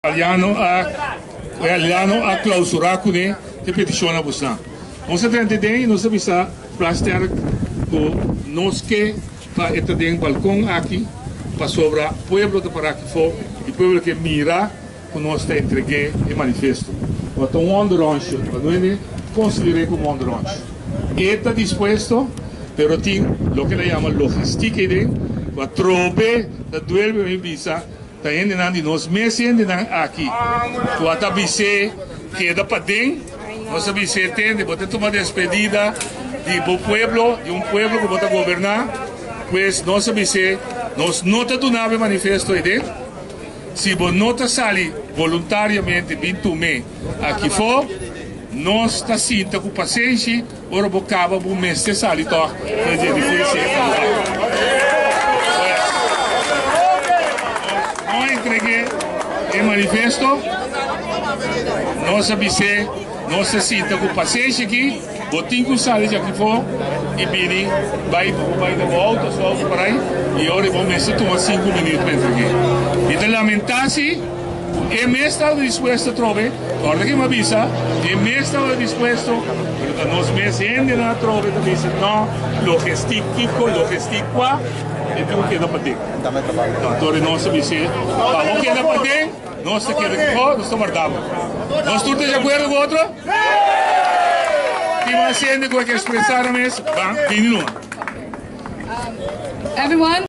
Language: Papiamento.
Aliano a Aliano a klausurá kuné te petishon na busnan. Nos a drenta den i nos a bisa Plasterk ku nos ke pa e ta den balkon aki pasobra pueblo ta pará aki afó i pueblo ke mira ku nos ta entreg'é e manifesto. Bo ta un onderonsje, pa no hende konsider'é komo onderonsje. E ta dispuesto, pero tin loke nan yama logistik ei den ku atrobe ta duelbe mi bisa. Ta hendenan di nos mes hendenan aki ku a ta bis'é keda paden. Nos a bis'é, Tende, bo ta tuma despedida di bo pueblo, di un pueblo ku bo ta goberná. Pues nos a bis'é, Nos no ta duna bo e manifesto ei si bo no ta sali boluntariamente bin tum'é akifó. Nos ta sinta ku pasenshi. Ora bo kaba bo mester sali tòg for di edifisio e lugar. Pues, nos no a entreg'é e manifesto, nos a bis'é, nos ta sinta ku pasenshi aki, bo tin ku sali djaki afó i bini bai, bo bai na bo outo, su outo por ai, i ora bo mester tuma sinku minüt pa entreg'é. Mi ta lamentá si. Ku e mes tabata dispuesto atrobe, kòrda ke mi a bisa, e mes tabata dispuesto, pero ta nos mes hendenan atrobe ta bisa no, logestik kiko, logestik kua, e tin ku keda paden. Anto nos a bis'é, pa bo keda paden, nos ta keda kiko, nos ta warda bo. Nos tur ta di akuerdo ku otro? Tin mas hende ku a ke ekspresá nan mes? Ban, bini numa. Everyone.